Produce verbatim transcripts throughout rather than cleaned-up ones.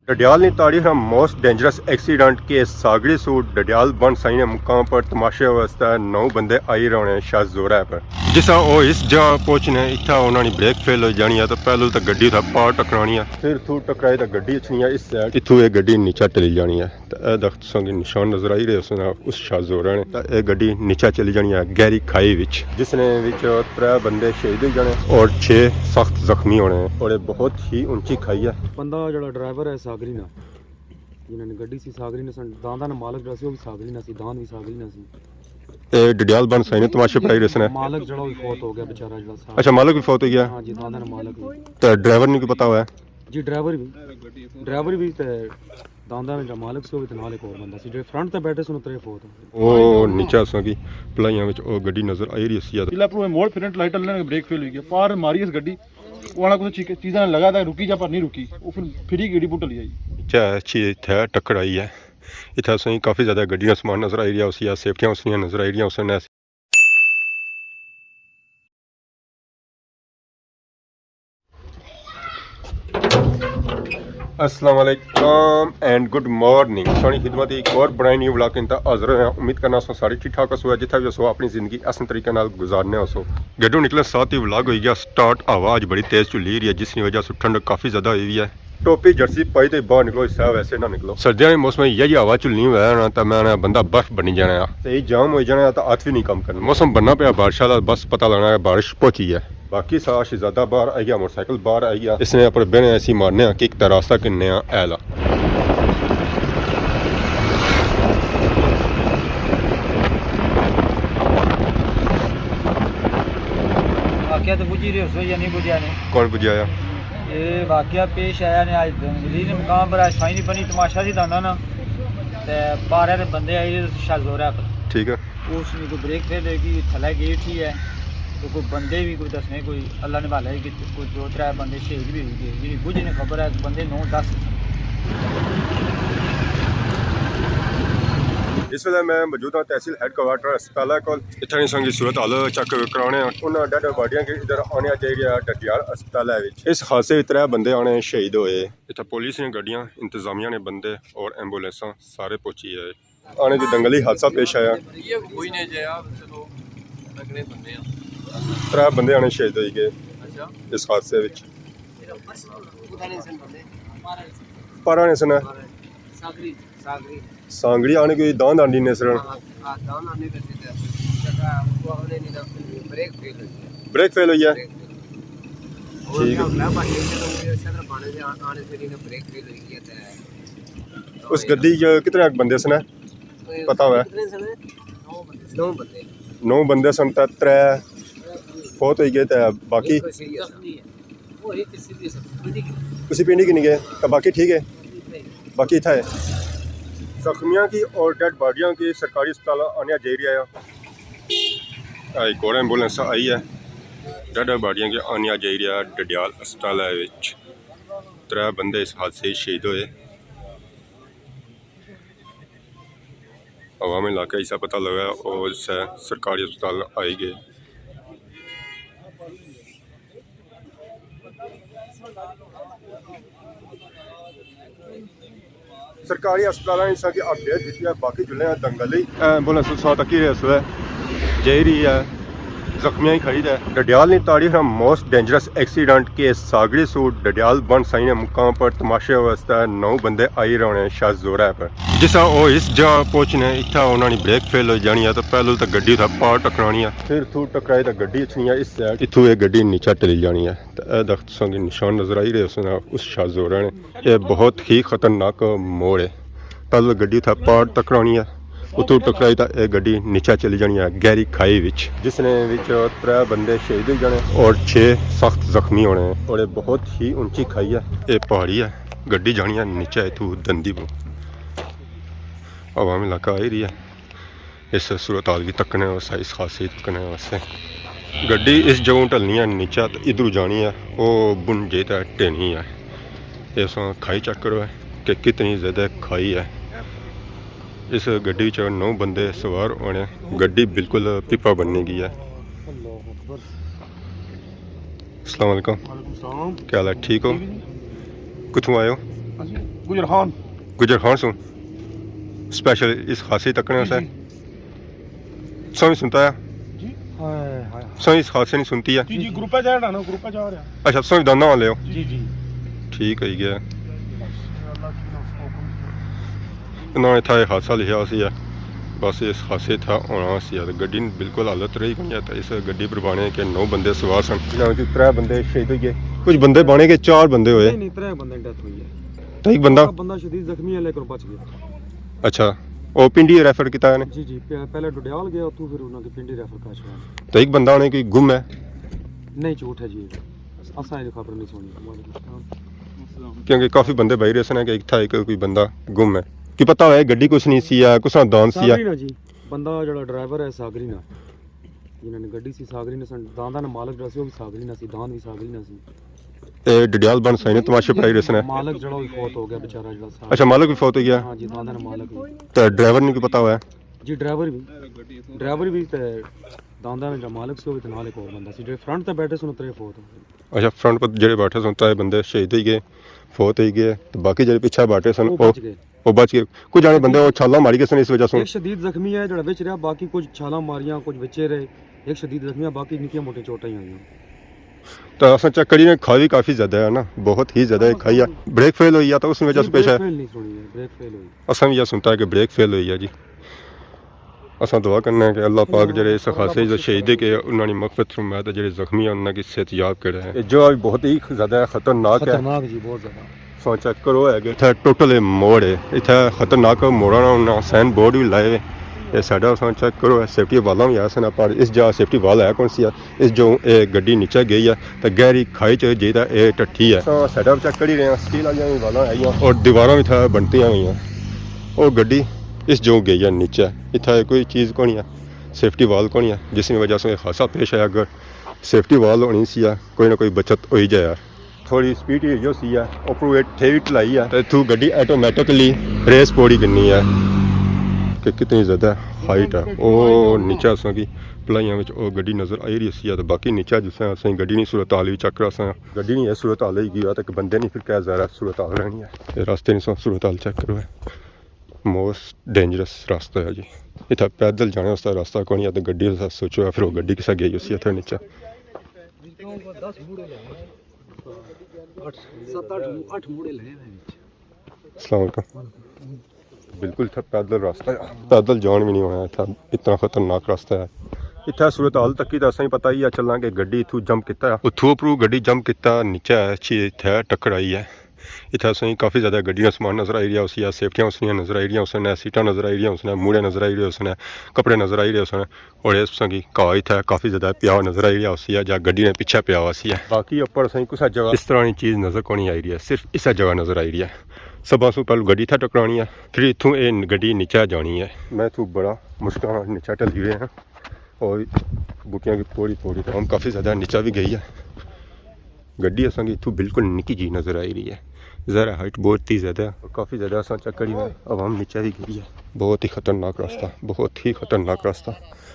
ڈڈیال نی تاریخ نا موسٹ ڈینجرس ایکسیڈنٹ کہ ساگڑی سو ڈڈیال بن سائیں نے مقام پر تماشے واسطے نو بندے آئی رہنے شاہ زورہ پر۔ جسا او اس جا پہنچنے، اتھا انہاں نی بریک فیل ہوئی جانی ہے، تو پہلو تو گڈی اتھا پار ٹکرانی ہے، پھر اتھو ٹکرائی تو گڈی اچھنی ہے اس سائیڈ، اتھو یہ گڈی نیچا چلی جانی ہے۔ تو اے درخت تساں کی نشان نظر آئی رہے سن، اس شاہ زورہ نے۔ تو اے گڈی نیچا چلی جانی ہے گہری کھائی وچ، جس نے وچ ترے بندے شہید ہوئی جانے اور چھ سخت زخمی ہونے، اور یہ بہت ہی اونچی کھائی ہے۔ بندہ جڑا ڈرائیور ہے ساگری نا، جنہاں نے گڈی سی ساگری نے سن، داندا نا مالک جڑا سی، وہ بھی ساگری نا سی، داند بھی ساگری نا سی۔ اے ڈڈیال بن سائیں نے تماشے پڑائی رہے سن۔ مالک جڑا وہ فوت ہو گیا بیچارہ جڑا ساگری۔ اچھا، مالک بھی فوت ہو گیا؟ ہاں جی، داندا نا مالک بھی۔ تے ڈرائیور نی کوئی پتہ ہوا ہے؟ جی، ڈرائیور بھی، ڈرائیور بھی تے داندا نا جڑا مالک سی، وہ بھی تے نال ایک اور بندہ سی، جڑے فرنٹ تے بیٹھے سن، ترے فوت ہو گئے۔ او نیچا اساں کی پلائیاں وچ او گڈی نظر آئی رہی سی۔ جلے پر موڑ پھرن لائٹ لگنے بریک فیل ہوئی گیا، پار ماری اس گڈی، وہ آنا کچھ چیز-، چیزاں لگا تھا رکی جا پر نہیں رکی، وہ پھر پھری گڈی بوٹ لئی آئی۔ اچھا، اچھی اتھے ٹکر آئی ہے۔ اتھے اساں کی کافی زیادہ گڈیاں سامان نظر آئی رہیا، اس یا سیفٹیاں اس نیاں نظر آئی رہیاں، اس نے السلام علیکم اینڈ گڈ مارننگ۔ سانی خدمت ایک اور برائے نیو ولاگ انتا حاضر ہوئے ہیں۔ امید کرنا سو سارے ٹھیک ٹھاک ہسو، جتھا بھی ہسو اپنی زندگی احسن طریقے نال گزارنے ہسو۔ گڈو نکلے ساتھ ہی ولاگ ہوئی گیا سٹارٹ، آواز بڑی تیز چلی رہی ہے، جس کی وجہ سے ٹھنڈ کافی زیادہ ہوئی ہوئی ہے۔ ٹوپی جرسی پائی تے باہر نکلو، اس طرح ویسے نہ نکلو۔ سردیاں نے موسم یہی ہوا چلنی ہوئے نا، تاں میں نا بندہ برف بنی جانا ہے۔ تے جام ہوئی جانا ہے، تاں ہاتھ بھی نہیں کام کرنا۔ موسم بننا پیا بارش والا، بس پتہ لگنا ہے بارش پہنچی ہے۔ باقی سا شہزادہ باہر آئی گیا، موٹر سائیکل باہر آئی گیا۔ اس نے اپر بہنے ایسی مارنے ہیں کہ ایک تاں راستہ کننے ہیں ایلا۔ واقعہ تو بجھی رہے ہو سو یا نہیں بجھا نے؟ کون بجھایا؟ یہ واقعہ پیش آیا نے آج دنگلی نے مقام پر، آج سائیں نی بنی تماشا سی دانا نا، تے پارے دے بندے آئی رہے شاہ زورہ پر۔ ٹھیک ہے۔ اس نے کوئی بریک فیل ہوئی گئی، تھلے گیٹ ہی ہے، تو کوئی بندے بھی کوئی دسنے کوئی اللہ نے بھالے کہ کوئی دو ترے بندے شہید بھی ہوئی گئے، جی کچھ نہیں خبر ہے، بندے نو دس۔ اس ویلے میں موجود ہاں تحصیل ہیڈ کوارٹر ہسپتالہ کول۔ اتھاں نی سنگی صورت حال چیک کرانے آں۔ انہاں ڈیڈ باڈیاں کی ادھر آنیا جائی رہیا ڈڈیال ہسپتالہ وچ۔ اس حادثے وچ ترے بندے آنے شہید ہوئے۔ اتھاں پولیس نے گڈیاں، انتظامیہ نے بندے اور ایمبولینساں سارے پہنچی آئے۔ آنے دی دنگلی حادثہ پیش آیا۔ یہ کوئی نہیں جایا، چلو، تگڑے بندے ہیں۔ ترے بندے آنے شہید ہوئی گئے اچھا۔ اس حادثے وچ۔ پارا نے سن۔ ساگری، ساگری۔ سانگڑی آنے کوئی داند آنڈی نے سر۔ ہاں، ہاں، داند آنڈی نے سن۔ وہ آنے نہیں نا، بریک فیل ہوئی ہے۔ بریک فیل ہوئی ہے؟ بریک فیل۔ ٹھیک ہے۔ میں بس یہ تو مجھے صدر بانے سے آ-، آنے سے نہیں نا بریک فیل ہوئی ہے تے اس گڈی چ کتنے بندے سن؟ پتہ ہوئے؟ کتنے سن؟ نو بندے۔ نو بندے سن تے ترے فوت ہوئی گئے تے باقی؟ ایک کوئی سیریس ہے۔ وہ ایک سیریس ہے، پنڈی کی۔ اسی پنڈی کی نہیں گئے، تو باقی ٹھیک ہے؟ باقی اتھا ہے۔ زخمیاں کی اور ڈیڈ باڈیاں کی سرکاری اسپتال آنیا جائی رہیا ہے۔ ایک اور ایمبولینس آئی ہے۔ ڈیڈ باڈیاں کی آنیا جائی رہیا ڈڈیال اسپتال ہے وچ۔ ترے بندے اس حادثے وچ شہید ہوئے۔ عوام علاقہ اسا پتہ لگا اور اسے سرکاری اسپتال آئی گئے۔ سرکاری اسپتالاں اساں کی اپڈیٹ دتی ہے، باقی جلے ہیں دنگلی۔ ایمبولینس ساتھ تکی رہے سوے جائی رہی ہے۔ زخمیاں ہی کھڑی ہے۔ ڈڈیال نی تاریخ نا موسٹ ڈینجرس ایکسیڈنٹ کہ ساگڑی سو ڈڈیال بن سائیں نے مقام پر تماشے واسطے نو بندے آئی رہنے شاہ زورہ پر۔ جسا او اس جا پہنچنے، اتھا انہاں نی بریک فیل ہوئی جانی ہے، تو پہلو تو گڈی اتھا پار ٹکرانی ہے، پھر اتھو ٹکرائی تو گڈی اچھنی ہے اس سائیڈ، اتھو یہ گڈی نیچا چلی جانی ہے۔ تو اے درخت تساں کی نشان نظر آئی رہے سن، اس شاہ زورہ نے۔ یہ بہت ہی خطرناک موڑ ہے۔ پہلو گڈی اتھا پار ٹکرانی ہے، اتھو ٹکرائی تا اے گڈی نیچا چلی جانی ہے گہری کھائی وچ، جس نے وچ ترے بندے شہید ہوئی جانے اور چھ سخت زخمی ہونے، اور یہ بہت ہی اونچی کھائی ہے۔ یہ پہاڑی ہے، گڈی جانی ہے نیچے اتھو دندی پو۔ عوام علاقہ آئی رہی ہے اس صورتحال کی تکنے واسطے، اس حادثے کی تکنے واسطے۔ گڈی اس جگہوں ٹلنی ہے نیچا تے ادھروں جانی ہے، او بن جے تے ٹینی ہے۔ اس کھائی چیک کرو ہے کہ کتنی زیادہ کھائی ہے۔ اس گڈی چ نو بندے سوار ہونے، گڈی بالکل پپا بنی گئی ہے۔ السلام علیکم۔ وعلیکم السلام۔ کیا حال ہے؟ ٹھیک ہو؟ ٹھیک ہے جی۔ کتھوں آئے ہو؟ اسی گجر خان۔ گجر خان سوں سپیشل اس حادثے تکنے واسطے۔ جی۔ سویں سنتا ہے۔ جی۔ ہائے، ہائے، ہائے۔ سویں اس حادثے نہیں سنتی ہے۔ جی، جی، گروپ جا رہا نا، گروپ جا رہا۔ اچھا، سویں دانا والے ہو؟ جی، جی۔ ٹھیک ہے، یہ۔ انہاں نے اتھا ایک حادثہ لکھیا سی ہے۔ بس اس حادثے تھا ہونا سی ہے۔ گڈی بالکل حالت رہی کوئی ہے، تو اس گڈی پر بانے کے نو بندے سوار سن۔ جنہاں وچ ترے بندے شہید ہوئی گئے۔ کچھ بندے بانے کے چار بندے ہوئے۔ نہیں، نہیں، ترے بندے ڈیتھ ہوئی ہے۔ تو ایک بندہ؟ بندہ شدید زخمی ہے، لیکن بچ گیا۔ اچھا، وہ پنڈی ریفر کیتا ہے نے؟ جی، جی، پہ-، پہلے ڈڈیال گیا، اتوں پھر انہاں کی پنڈی ریفر کر چھوڑا۔ تو ایک بندہ ہونے کی گم ہے؟ نہیں، جھوٹ ہے جی، اساں یہ خبر نہیں سنی۔ وعلیکم السلام۔ کیونکہ کافی بندے بائی رہے سن کہ اتھا ایک کوئی بندہ گم ہے، کہ پتہ ہوئے گڈی کچھ نہیں سی ہے، کس طرح دان سی ہے۔ ساگری نا جی، بندہ جڑا ڈرائیور ہے ساگری نا، جنہاں نے گڈی سی ساگری نا سن، داندا نا مالک جڑا سی، وہ بھی ساگری نا سی، دان بھی ساگری نا سی۔ اے ڈڈیال بن سائیں نے تماشے پڑائی رہے سن۔ مالک جڑا وہ فوت ہو گیا بیچارہ جڑا ساگری۔ اچھا، مالک بھی فوت ہو گیا؟ ہاں جی، داندا نا مالک بھی۔ تے ڈرائیور نے کی پتہ ہوا ہے؟ جی، ڈرائیور بھی، ڈرائیور بھی تے داندا نا جڑا مالک سی، وہ بھی تے نال ایک اور بندہ سی، جڑے فرنٹ تے بیٹھے سن، اترے فوت ہو گئے۔ اچھا، فرنٹ پر جڑے بیٹھے سن، ترے بندے شہید ہوئی گئے، فوت ہوئی گئے، تے باقی جڑے پیچھے بیٹھے سن، وہ او بچ گئے۔ وہ بچ گئے۔ کچھ جانے بندے وہ چھالاں ماری گئے سن اس وجہ سوں۔ ایک شدید زخمی ہے جڑا وچ رہیا، باقی کچھ چھالاں ماریاں، کچھ وچے رہے۔ ایک شدید زخمی ہے، باقی نکیاں موٹیاں چوٹاں ہی آئیاں۔ تو اساں چیک کری نے، کھائی بھی کافی زیادہ ہے نا، بہت ہی زیادہ کھائی ہے۔ بریک فیل ہوئی ہے تو اس وجہ سے پیش ہے۔ بریک فیل نہیں سنی ہے، بریک فیل ہوئی۔ اساں بھی یہ سنتا ہے کہ بریک فیل ہوئی ہے جی۔ اساں دعا کرنے ہیں کہ اللہ پاک جڑے اس حادثے جو شہید ہے کہ انہاں نے مغفرت فرمائے، تے جڑے زخمی ہیں انہاں کی صحت یاب کرے۔ یہ جو بہت ہی زیادہ خطرناک ہے۔ خطرناک جی، بہت زیادہ۔ سو چیک کرو ہے کہ اتھا ٹوٹل اے موڑ ہے، اتھا خطرناک موڑ آنا، انہاں سائن بورڈ بھی لائے ہوئے۔ یہ سائیڈ اساں چیک کرو ہے، سیفٹی والاں بھی آیا سنا، پر اس جا سیفٹی وال ہے کون سی ہے؟ اس جو اے گڈی نیچے گئی ہے تے گہری کھائی چ جئی تے اے ٹٹھی ہے۔ اساں سیٹ اپ چیک کری رہے ہیں، سٹیل والیاں وی والاں آئیاں اور دیواراں وی اتھا بنتیاں ہوئیاں۔ او گڈی اس جو گئی ہے نیچے، اتھا کوئی چیز کونی ہے، سیفٹی وال کونی ہے، جس نی وجہ سے حادثہ پیش آیا۔ اگر سیفٹی وال ہونی سی ہے، کوئی نہ کوئی بچت ہوئی جائے یار۔ تھوڑی سپیڈ ہی ہوئی سی ہے، اوپروں اے ٹھیوی ٹلائی ہے تے اتھوں گڈی آٹومیٹکلی ریس پوڑی گنی ہے کہ کتنی زیادہ ہائٹ ہے۔ او نیچے اساں کی پلائیاں وچ او گڈی نظر آئی رہی سی ہے، تے باقی نیچے جس طرح اساں گڈی نی صورت حال وی چیک کرا ساں، گڈی نی اے صورت حال ہوئی گئی ہے تے بندے نی پھر کیا ظاہر ہے صورت حال رہنی ہے۔ اے راستے نی سو صورت حال چیک کرو ہے، موسٹ ڈینجرس راستہ ہے جی۔ اتھا پیدل جانے واسطے راستہ کونی ہے تے گڈی واسطے سوچو، پھر او گڈی کسا گئی ہوسی اتھے نیچے۔ ست اٹھ، اٹھ موڑے لگے ہوئے ہیں۔ السلام علیکم۔ بالکل اتھا پیدل راستہ ہے، پیدل جان بھی نہیں ہونا اتھا، اتنا خطرناک راستہ ہے۔ اتھا صورت حال تکی تے اساں پتہ ہی ہے چلنا کہ گڈی اتھوں جمپ کیتا ہے، اتھوں اوپروں گڈی جمپ کیتا، نیچے اچھی اتھے ٹکرائی ہے۔ اتھا اساں کافی زیادہ گڈیاں سامان نظر آئی رہیا ہوسی، سیفٹیاں اس نیاں نظر آئی رہیاں ہوسن، سیٹاں نظر آئی رہیاں ہوسن، موڑے نظر آئی رہے ہوسن، کپڑے نظر آئی رہے ہوسن۔ اور اس سنگی گھا اتھا کافی زیادہ پیا ہوا نظر آئی رہیا ہوسی ہے، جا گڈی نے پیچھے پیا ہوا سی ہے۔ باقی اوپر اساں کسا جگہ اس طرح نی چیز نظر کونی آئی رہی ہے، صرف اسا جگہ نظر آئی رہی ہے۔ سبھاں سوں پہلو گڈی اتھا ٹکرانی ہے، پھر اتھوں اے گڈی نیچے جانی ہے۔ میں اتھوں بڑا مشکل نال نیچے ٹلی ہوئے ہیں اور بوٹیاں کی پوڑی پوڑی تے ہم کافی زیادہ نیچے بھی گئی ہے۔ گڈی اساں کی اتھوں بالکل نکی جی نظر آئی رہی ہے۔ ظاہر ہے ہائٹ بہت ہی زیادہ ہے، کافی زیادہ اساں چیک کری ہوئے عوام نیچے بھی گئی ہے۔ بہت ہی خطرناک راستہ، بہت ہی خطرناک راستہ۔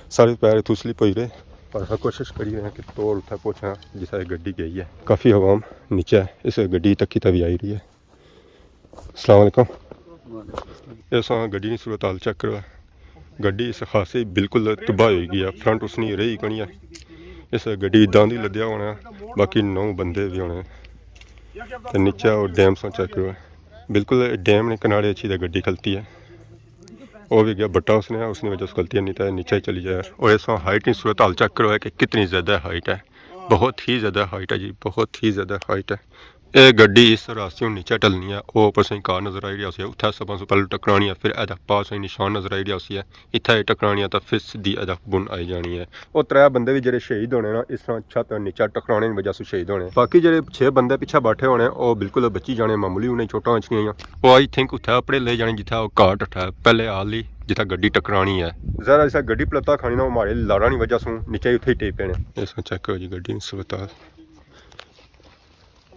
سارے پیر اتھوں سلپ ہوئی رہے، پر اساں کوشش کری رہے ہیں کہ توڑ اتھا پہنچاں جتھا اے گڈی گئی ہے۔ کافی عوام نیچے اس گڈی تکی تے بھی آئی رہی ہے۔ السلام علیکم۔ اے اساں گڈی نی صورت حال چیک کرو۔ گڈی اس حادثے بالکل تباہ ہوئی گئی ہے، فرنٹ اس نی رہی کونی ہے۔ اس گڈی داندی لدیا ہونا، باقی نو بندے بھی ہونے۔ تے نیچے او ڈیم ساں چیک کرو، بالکل ڈیم نے کنارے اچھی تے گڈی کھلتی ہے۔ او بھی گیا بٹا اس نے، اس نی وجہ سے کھلتی ہے، نہیں تے نیچے ہی چلی جائے۔ اور اس ہائٹ نی صورت حال چیک کرو ہے کہ کتنی زیادہ ہائٹ ہے، بہت ہی زیادہ ہائٹ ہے جی، بہت ہی زیادہ ہائٹ ہے۔ اے گڈی اس راستے ہوں نیچے ٹلنی ہے، او اوپر سائیں کار نظر آئی رہی ہوسی ہے، اتھا سبھاں سوں پہلے ٹکرانی ہے، پھر ایدا پاس سائیں نشان نظر آئی رہی ہوسی ہے، اتھا اے ٹکرانی ہے تاں پھر سدھی ایدا بن آئی جانی ہے۔ او ترے بندے وی جڑے شہید ہونے نا، اس طرح چھت نیچے ٹکرانے نی وجہ سوں شہید ہونے۔ باقی جڑے چھ بندے پیچھے بیٹھے ہونے، او بالکل بچی جانے، معمولی انہیں چوٹاں اچھنیاں آئیاں۔ او آئی تھنک اتھا اپنے لے جانے جتھا او کار ٹٹھا ہے، پہلے حال ہی جتھا گڈی ٹکرانی ہے۔ ذرا اسا گڈی پلتا کھانی نا، او ماڑے لاڑاں نی وجہ سوں نیچے اتھے ہی ٹے پینے۔ اس طرح چیک کرو جی گڈی نی صورت حال۔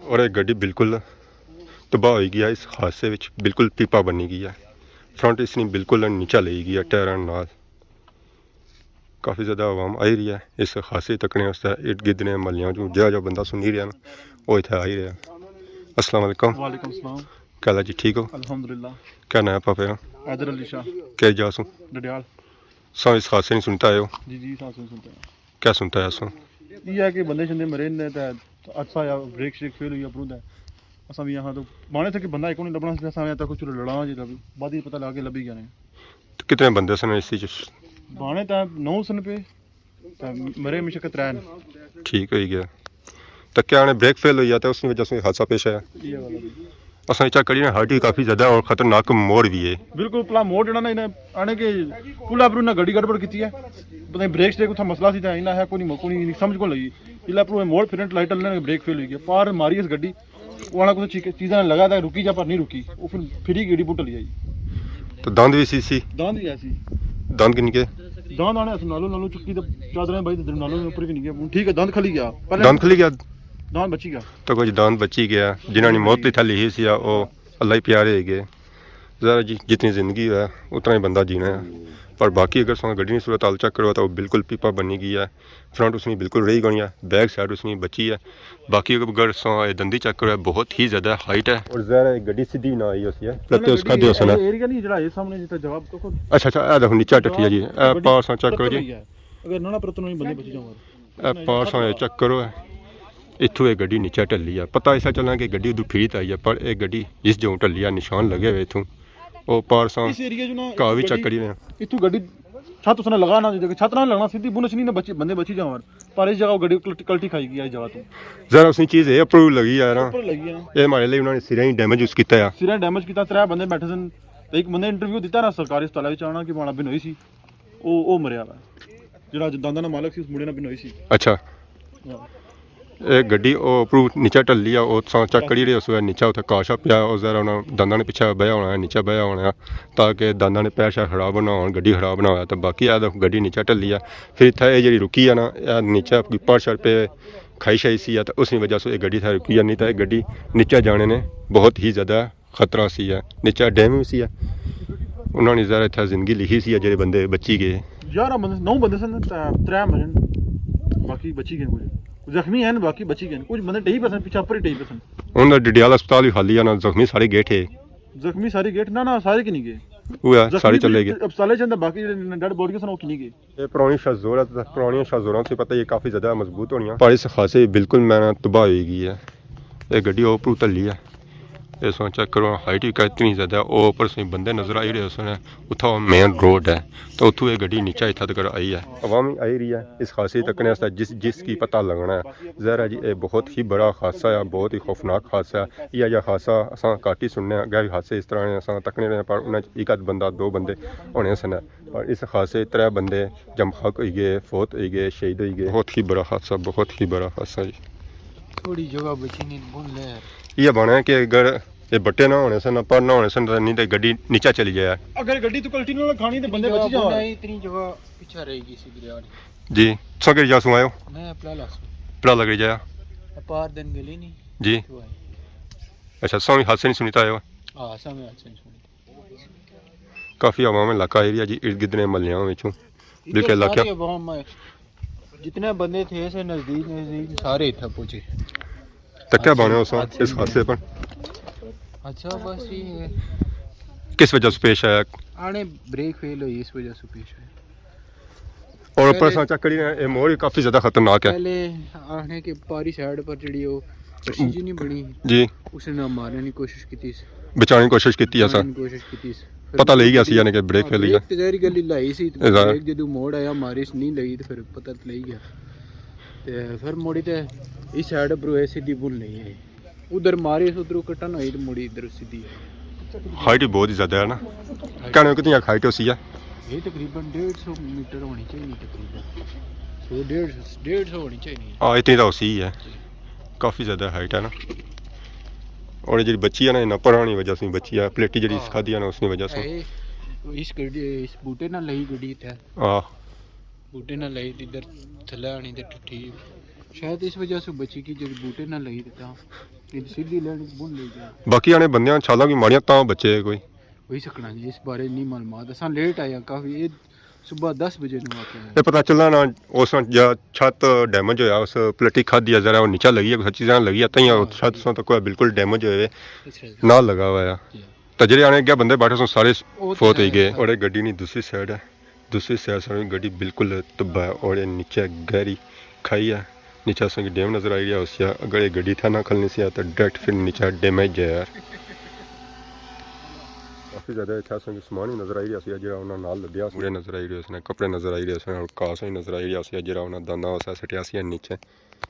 اور یہ گڈی بالکل تباہ ہوئی گئی ہے، اس حادثے وچ بالکل پیپا بنی گئی ہے، فرنٹ اس نے بالکل نیچا لئی گئی ہے ٹائراں نال۔ کافی زیادہ عوام آئی رہی ہے اس حادثے تکنے واسطے، ارد گرد نے محلیاں چوں جہڑا جہڑا بندہ سنی رہیا نا، وہ اتھے آئی رہیا۔ السلام علیکم۔ وعلیکم السلام۔ کیا حال ہے جی، ٹھیک ہو؟ الحمدللہ۔ کیا نام ہے پاپے کا؟ حیدر علی شاہ۔ کیا جا سوں؟ ڈڈیال۔ سو اس حادثے نہیں سنتا آئے ہو؟ جی جی، ساتھ سن سنتے ہیں۔ کیا سنتا ہے سو؟ یہ ہے کہ بندے شندے مرے نے تے حادثہ یا بریک شریک فیل ہوئی اپروں تے اساں بھی یہاں تو بانے تھے کہ بندہ ایک نہیں لبنا سی، اساں یہاں تک چلو لڑاں جی، تب بعد ہی پتہ لگا کہ لبھی گیا نے۔ تو کتنے بندے سن اس چیز؟ بانے تے نو سن پہ، تے مرے مشکل ترے نے۔ ٹھیک ہوئی گیا۔ تو کیا آنے بریک فیل ہوئی ہے تو اس کی وجہ سے حادثہ پیش آیا؟ یہ والا بھی۔ اساں چیک کری نا، ہائٹ بھی کافی زیادہ ہے اور خطرناک موڑ بھی ہے۔ بالکل، پلا موڑ جڑا نا، انہیں آنے کہ پلا پر انہیں گڈی گڑبڑ کیتی ہے۔ پتہ نہیں بریک شریک اتھا مسئلہ سی تے انہیں ہے کوئی نہیں، کوئی نہیں سمجھ کو لگی۔ جلے پر موڑ پھرن لائٹ نے بریک فیل ہوئی گیا، پار ماری اس گڈی۔ وہ آنا کچھ چیز، چیزاں لگا تھا رکی جا پر نہیں رکی، وہ پھر پھری گڈی پٹل جائی۔ تو دند بھی سی سی؟ دند بھی ایسی۔ دند کن کے؟ دند آنے اس نالوں نالوں چکی تے چادریں بائی تے نالوں اوپر بھی نہیں گیا۔ ٹھیک ہے، دند کھلی گیا۔ پہلے دند کھلی گیا؟ دند بچی گیا۔ تو کچھ دند بچی گیا، جنہاں نے موت لکھا لکھی سی، وہ اللہ ہی پیارے ہی گئے۔ ذرا جی، جتنی زندگی ہے، اتنا ہی بندہ جینا ہے۔ پر باقی اگر ساں گڈی نی صورت حال چیک کرو تو وہ بالکل پیپا بنی گئی ہے۔ فرنٹ اس نے بالکل رہی گئی ہے، بیک سائڈ اس نے بچی ہے۔ باقی اگر ساں اے دندی چیک کرو، بہت ہی زیادہ ہائٹ ہے۔ اور ظاہر ہے گڈی سیدھی نہ آئی ہوسی ہے، لتے اس کھدے ہوسن۔ ایریا نہیں جڑا اے سامنے جتھے جواب تو خود اچھا اچھا، اے دیکھو نیچے ٹٹی ہے جی، اے پار ساں چیک کرو جی۔ اگر نہ نہ پرتن ہوئی بندے بچی جاؤں۔ اے پار ساں اے چیک کرو، اے اتھوں اے گڈی نیچے ٹلی ہے۔ پتہ ایسا چلنا کہ گڈی ادھر پھری تے آئی ہے، پر اے گڈی جس جگہ ٹلی ہے، نشان لگے ہوئے اتھوں۔ او پار ساں اس ایریا جو نا گھاہ وی چیک کری رہے ہیں۔ اتھوں گڈی چھت اس نے لگا نہ، جے چھت نہ لگنا، سیدھی بنچ نہیں نہ بچی، بندے بچی جاون۔ پر اس جگہ وہ گڈی کلٹ-، کلٹی کھائی گئی ہے اس جگہ تو۔ ذرا اس نے چیز اے اپرو لگی ہے نا۔ اپر لگی ہے نا۔ اے ہمارے لیے انہوں نے سرا ہی ڈیمیج اس کیتا ہے۔ سرا ڈیمیج کیتا، ترے بندے بیٹھے سن۔ تے ایک بندے انٹرویو دیتا نا سرکاری اسپتال وچ آنا کہ ماڑا بنوئی سی۔ او، او مریا ہوا ہے۔ جڑا دانداں نا مالک سی، اس مڑے نا بنوئی سی۔ اچھا۔ ہاں۔ اے گڈی او اپرو نیچے ٹلی آ، او تساں چیک کری رہے ہو، نیچے اتھے کاشا پیا، او ذرا انہاں دانداں نے پیچھے بہیا ہونا ہے، نیچے بہیا ہونا ہے، تاکہ دانداں نے پیر شیر خراب نہ ہون، گڈی خراب نہ ہویا۔ تے باقی اے گڈی نیچے ٹلی آ۔ پھر اتھے اے جڑی رکی آ نا، اے نیچے کوئی پہاڑ شہاڑ پہ کھائی شائی سی آ، تے اس نی وجہ سے اے گڈی اتھے رکی آ، نہیں تے اے گڈی نیچے جانے نے بہت ہی زیادہ خطرہ سی ہے، نیچا ڈیم وی سی ہے۔ انہاں نے ذرا اتھا زندگی لکھی سی ہے، جڑے بندے بچی گئے۔ یارہ بندے، نو بندے سن، تے ترے مرن، باقی بچی گئے کچھ۔ زخمی ہیں، باقی بچی گئے۔ کچھ بندے ڈئی پے سن، پچھے اپر ہی ڈئی پے سن۔ ہن ڈڈیال ہسپتال وی خالی ہے نا، زخمی سارے گیٹ ہے۔ زخمی سارے گیٹ، نہ، نہ، سارے کی نہیں گئے۔ وہ ہے، زخمی سارے چلے گئے۔ ہسپتالے چ اندر، باقی ڈیڈ باڈی سن، او کی نہیں گئے۔ یہ پرانی شاہ زور ہے، تے پرانیاں شاہ زوراں سے پتہ یہ کافی زیادہ مضبوط ہونیاں۔ پر اس حادثے بالکل میں تباہ ہوئی گئی ہے۔ یہ گڈی اوپروں تلی ہے۔ اس وچ چیک کرو، ہائٹ بھی اتنی زیادہ ہے۔ او اوپر سے بندے نظر آئی رہے سن، اتھا مین روڈ ہے، تو اتھوں یہ گڈی نیچا اتھا تک آئی ہے۔ عوام ہی آئی رہی ہے اس حادثے تکنے واسطے، جس، جس کی پتہ لگنا ہے۔ ظاہر ہے جی، یہ بہت ہی بڑا حادثہ ہے، بہت ہی خوفناک حادثہ ہے۔ یہ جا حادثہ اساں گھٹ ہی سننے ہیں، اگے بھی حادثے اس طرح نے اساں تکنے رہے ہیں، پر انہاں چ ایک آدھ بندہ، دو بندے ہونے سن۔ اور اس حادثے ترے بندے جم خاک ہوئی گئے، فوت ہوئی گئے، شہید ہوئی گئے۔ بہت ہی بڑا حادثہ، بہت ہی بڑا حادثہ جی۔ تھوڑی جگہ بچی نہیں، بن لے۔ یہ بنا ہے کہ اگر یہ بٹے نہ ہونے سن، پر نہ ہونے سن، تو نہیں تو گڈی نیچا چلی جایا۔ اگر گڈی تو کلٹی نہ کھانی تو بندے بچی جاؤ۔ اتنی جگہ پیچھے رہ گئی سی دریا نے۔ جی، تساں کہڑی جا سوں آئے ہو؟ میں پلالا سوں۔ پلالا کہڑی جایا؟ پار دن گلی نہیں۔ جی۔ تو آئے۔ اچھا، تساں حادثے نہیں سنی تا آئے ہو؟ ہاں، اساں میں حادثے نہیں سنی۔ کافی عوام علاقہ ایریا جی، ارد گرد نے محلیاں وچوں، ادھر بلکہ علاقہ سارے عوام ہے، جتنے بندے تھے سے نزدیک نزدیک سارے اتھا پہنچے۔ تو کیا بنے اس، اس حادثے پر؟ اچھا، بس یہ ہے۔ کس وجہ سے پیش آیا؟ آنے بریک فیل ہوئی، اس وجہ سے پیش آیا۔ اور اوپر پہلے سا چیک کری، یہ موڑ کافی زیادہ خطرناک ہے۔ پہلے آخنے کہ پاری سائیڈ پر جڑی وہ رسی جی نہیں بنی، جی۔ اس نے مارنے کی کوشش کی تھی۔ بچانے کی کوشش کی تھی اساں۔ بچانے کی کوشش کی تھی۔ پھر پتہ لگی گیا سی یعنی کہ بریک ہاں، فیل ہوئی ہے۔ بریک تے ظاہری گل ہی لائی سی، تے ظاہر۔ بریک جدوں موڑ آیا ماری اس نہیں لگی تے پھر پتہ لگی گیا۔ تے پھر موڑی تے اس سائیڈ پر ایسی دی بن نہیں ہے۔ ادھر ماری اس ادھروں کٹن ہوئی تے موڑی ادھر سیدھی ہے۔ ہائٹ ہی بہت ہی زیادہ ہے نا۔ کہنے کتنی ہائٹ ہوسی ہے؟ یہ تقریباً ڈیڑھ سو میٹر ہونی چاہیے، تقریباً۔ سو، ڈیڑھ، ڈیڑھ سو ہونی چاہیے۔ ہاں، اتنی تو ہوسی ہے۔ جی۔ کافی زیادہ ہائٹ ہے نا۔ اور یہ جڑی بچی ہے نا، انہاں پرانی وجہ سے بچی ہے، پلیٹی جڑی ہاں۔ کھادی ہے نا، اس کی وجہ سے۔ اے، اس گڈی، اس بوٹے نال لگی گڈی اتھے۔ ہاں۔ بوٹے نال لگی تے ادھر تھلے آنی تے ٹٹی۔ شاید اس وجہ سے بچی کہ جڑی بوٹے نال لگی تے تاں۔ یہ سیدھی لینی بن لے گیا۔ باقی آنے بندیاں چھالاں کی ماریاں تاں بچے کوئی۔ ہوئی سکنا جی، اس بارے نہیں معلومات۔ اساں لیٹ آئے ہاں کافی۔ یہ صبح دس بجے نو واقعہ ہے۔ یہ پتہ چلنا نا، اس وقت جا چھت ڈیمیج ہویا، اس پلٹی کھادی ہے ذرا، وہ نیچا لگی ہے، کچھ چیزاں لگی ہے، تائیں وہ چھت سوں تک بالکل ڈیمیج ہوئے، نہ لگا ہوا ہے۔ تو جڑے آنے گیا بندے بیٹھے سوں سارے فوت ہوئی گئے۔ اور یہ گڈی نہیں، دوسری سائیڈ ہے، دوسری سائیڈ ساری گڈی بالکل تباہ ہے، اور یہ نیچے گہری کھائی ہے۔ نیچے اساں کی ڈیم نظر آئی رہیا ہوسی، اگر یہ گڈی تھا نہ کھلنی سی تو ڈائریکٹ پھر نیچے ڈیم ہی جائے یار۔ کافی زیادہ اتھے اساں کی سامان بھی نظر آئی رہیا سی، جڑا انہاں نال لدیا سی، مڑے نظر آئی رہے سن، کپڑے نظر آئی رہے سن، اور کاس بھی نظر آئی رہیا سی، جڑا انہاں دانا اسا سٹیا سی نیچے۔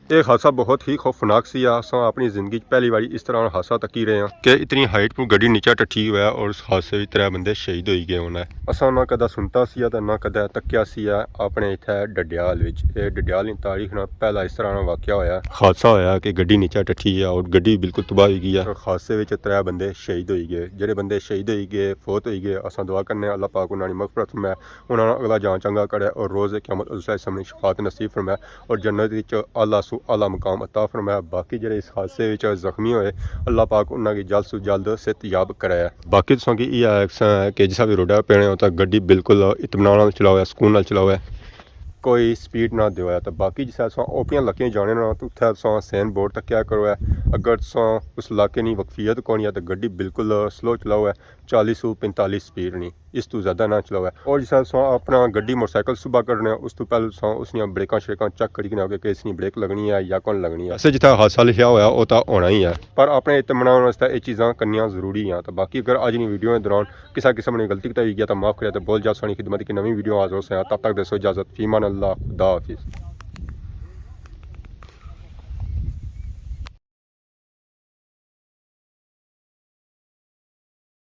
یہ حادثہ بہت ہی خوفناک سی، اساں اپنی زندگی چ پہلی واری اس طرح حادثہ تکی رہے ہاں کہ اتنی ہائٹ پر گڈی نیچے ٹٹھی ہوا ہے اور اس حادثے وچ ترے بندے شہید ہوئی گئے ہونا ہے۔ اساں نہ کدے سنتا سی تے نہ کدے تکیا سی اپنے اتھے ڈڈیال وچ۔ اے ڈڈیال نی تاریخ نا پہلا اس طرح نا واقعہ ہویا، حادثہ ہویا کہ گڈی نیچے ٹٹھی ہے اور گڈی بالکل تباہ ہوئی گئی ہے۔ اور حادثے وچ ترے بندے شہید ہوئی گئے۔ جڑے بندے شہید ہوئی گئے، فوت ہوئی گئے، اساں دعا کرنے اللہ پاک انہاں نی مغفرت فرمائے، انہاں نا اگلا جہان چنگا کرے اور روز قیامت اس سامنے شفاعت نصیب فرمائے اور جنت وچ اعلیٰ سو اعلیٰ مقام عطا فرمائے۔ باقی جڑے اس حادثے وچ زخمی ہوئے، اللہ پاک انہاں کی جلد سو جلد صحت یاب کرائے۔ باقی تساں کی یہ آخساں ہے کہ جسا بھی روڈا پینے ہو تو گڈی بالکل اطمینان نال چلاؤ، سکون نال چلاؤ، کوئی سپیڈ نہ دیو۔ تو باقی جسا تساں اوپریاں علاقیاں جانے نا تو اتھے تساں سائن بورڈ تکیا کرو ہے، اگر تساں اس علاقے نی واقفیت کونی ہے تو گڈی بالکل سلو چلاؤ ہے، چالیس سو پینتالیس سپیڈ نی، اس تو زیادہ نہ چلاؤ ہے۔ اور جسا تساں اپنا گڈی موٹر سائیکل صبح کڈنے ہو، اس تو پہلے تساں اس نیاں بریکاں شریکاں چیک کری کنے ہو کہ اس نی بریک لگنی ہے یا کون لگنی ہے۔ اسے جتھا حادثہ لکھیا ہویا او تاں ہونا ہی ہے، پر اپنے اطمینان واسطے یہ چیزاں کرنیاں ضروری ہیں۔ تو باقی اگر اج نی ویڈیو دے دوران کسا قسم نی غلطی کتائی ہوئی گیا تو معاف کرے، تو بول جا سانی خدمت کی نویں ویڈیو حاضر ہو سیاں۔ تب تک دیسو اجازت، فی امان اللہ، خدا حافظ۔